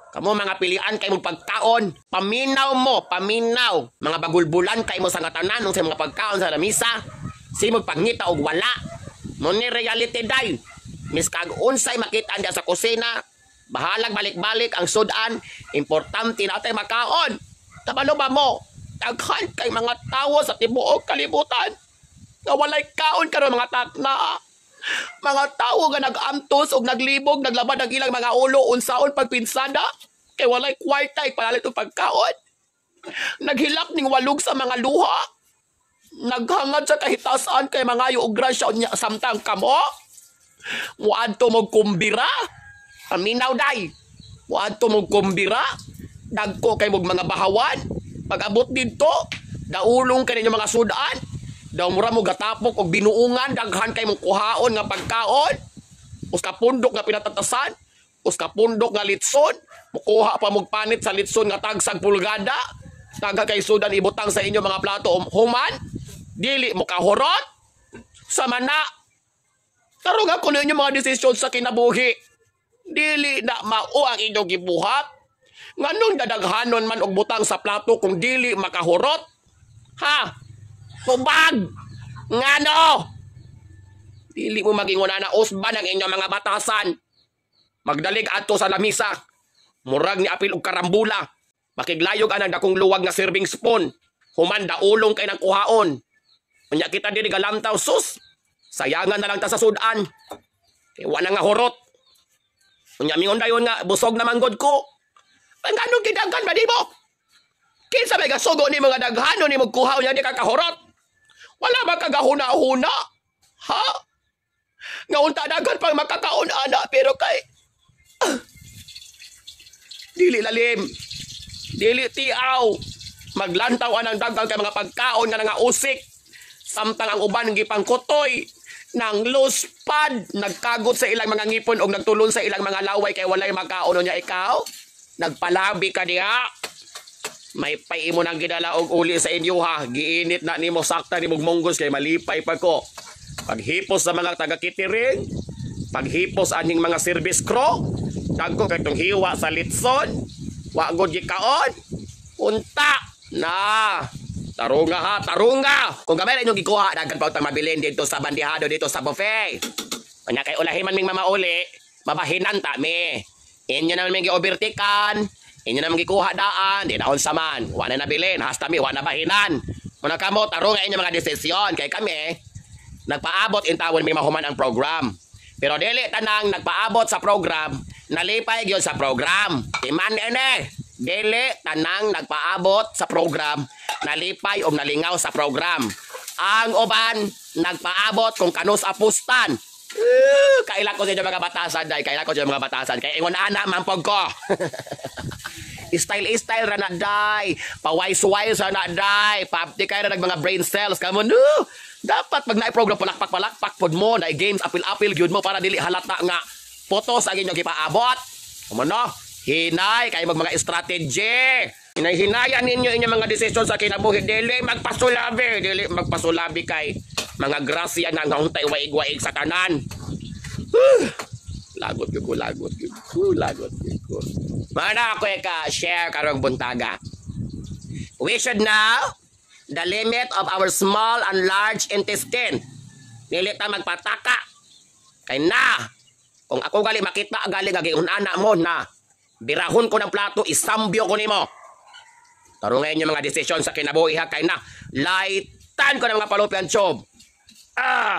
Kamo mga pilian kay mong pagkaon, paminaw mo, paminaw. Mga bagulbulan kay mo sa nga tanan sa mga pagkaon sa lamisa. Simog pangita og wala. Mo ni reality day. Miskag unsay makita diya sa kusina, bahalag balik-balik ang sudan, importante na tay makaon. Kabalo ba mo? Daghan kay mga tawo sa tibuok kalibutan nga walay kaon karon, mga takna. Mga tawo nga nag-antos og naglibog, naglabad ang ilang mga ulo unsaon pagpinsada kay walay kwarta ipanalit og pagkaon. Naghilak ning walog sa mga luha. Naghangad sa kahitasan kay mangayo og grasya unya samtang kamo muadto mo kumbira. Paminaw day. Muadto mo kumbira. Dagko kay mog mga bahawan. Pag-abot didto, daulong kay ninyo mga sudan. Daw mura mo gatapok og binuungan, daghan kay mong kuhaon nga pagkaon. Usa ka pundok nga pinatatasan, usa ka pundok nga litson, mukuha pa mog panit sa litson nga tagsag pulgada. Daghan kay sudan ibutang sa inyo mga plato human, dili mo kahurot. Sa mana, tarong ako ninyo mga desisyon sa kinabuhi. Dili na mao ang inyong gibuhat. Nganong dadaghanon man og butang sa plato kung dili makahurot? Ha? Tubag! Ngano? Dili mo maging na usban ang inyong mga batasan. Magdalig adto sa lamisa. Murag ni apil og karambula. Makiglayog anang dakong luwag nga serving spoon. Human daulong kay nang kuhaon. Unya kita diri galantaw, sus. Sayangan na lang ta sa sudan. Kay wala nga hurot. Unya mingon dayon nga busog na manggod ko. Ay, nganong gidaghan ba nimo? Kinsa may gasugo ni mga daghanon ni kuha unya di ka kahurot? Wala ba kagahuna-huna? Ha? Nga unta daghan pang makakaon ana pero kay dili lalim. Dili tiaw. Maglantaw anang daghan kay mga pagkaon nga nangausik. Samtang ang uban gipangkutoy nang luspad, nagkagot sa ilang mga ngipon og nagtulon sa ilang mga laway kay walay makaon. Unya ikaw nagpalabi ka diha. May pay imo nang gidala og uli sa inyo ha. Giinit na nimo, sakta nimo munggos kay malipay pa ko. Paghipos sa mga taga-catering, paghipos aning mga service crew, dagko kay tong hiwa sa litson, wa gud gikaon. Unta na. Tarunga ha, tarunga. Kung gamay ra inyong gikuha, daghan pa utang mabilin dito sa bandihado dito sa buffet. Unya kay ulahi man ming mamauli, mabahinan ta mi. Inyo naman may gi-overtaken, inyo naman gikuha daan, di naon sa man. Wa na nabilin, hasta mi wa na bahinan. Muna kamo tarunga inyo mga desisyon kay kami nagpaabot intawon mi mahuman ang program. Pero dili tanang nagpaabot sa program, nalipay gyud sa program. Timan ene, dili tanang nagpaabot sa program, nalipay o nalingaw sa program. Ang uban nagpaabot kung kanus apustan. Kaila ko sa inyo mga batasan day, kaila ko sa inyo mga batasan. Kay ingon ana man ko. Style style ra na day, pawise-wise ra na day, paabti kay ra nag mga brain cells kamo no. Dapat pag naay program, palakpak palakpak pod mo, naay games, apil-apil gyud mo para dili halata nga photos ang inyong gipaabot. Amo no, hinay kay mag mga strategy. Hinay-hinayan ninyo inyong mga desisyon sa kinabuhi. Dili magpasulabi, dili magpasulabi kay mga grasya na nga untay waig-waig sa tanan. Lagot gyud ko, lagot gyud ko, lagot gyud ko. Mana ako ka share karong buntaga. We should know the limit of our small and large intestine. Dili ta magpataka. Kay na, kung ako gali makita gali nga giun-ana mo na, birahon ko ng plato, isambyo ko nimo. Tarungan inyo mga desisyon sa kinabuhi ha, kay na, lightan ko ng mga palupian chob. Ah!